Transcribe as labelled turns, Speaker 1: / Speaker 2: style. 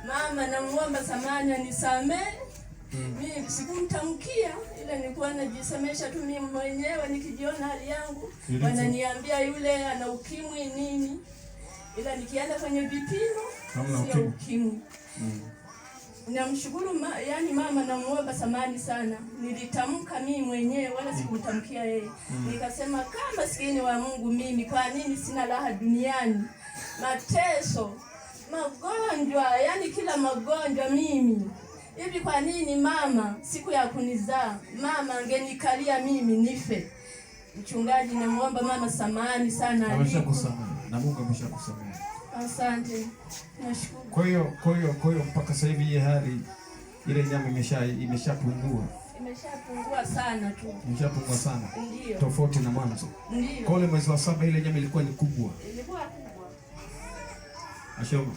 Speaker 1: Mama namuomba samani anisamee. Mimi sikumtamkia, ila nilikuwa najisemesha tu mimi mwenyewe nikijiona hali yangu. Wananiambia yule ana ukimwi nini, ila nikienda kwenye vipimo sio ukimwi. Namshukuru yani mama namuomba samani sana. Nilitamka mimi mwenyewe wala sikumtamkia yeye. Nikasema kama maskini wa Mungu mimi, kwa nini sina raha duniani? Mateso, magonjwa, yani kila magonjwa mimi. Hivi kwa nini mama siku ya kunizaa mama angenikalia mimi nife? Mchungaji, namuomba mama samani sana.
Speaker 2: Ameshakusamehe na Mungu ameshakusamehe.
Speaker 1: Asante. Nashukuru.
Speaker 2: Kwa hiyo mpaka sasa hivi hii hali ile nyama imeshapungua.
Speaker 1: Imeshapungua sana tu.
Speaker 2: Imeshapungua sana.
Speaker 1: Ndio.
Speaker 2: Tofauti na mwanzo.
Speaker 1: Ndio.
Speaker 2: Kwa ile mwezi wa 7 ile nyama ilikuwa ni kubwa.
Speaker 1: Ilikuwa kubwa.
Speaker 2: Ashoma.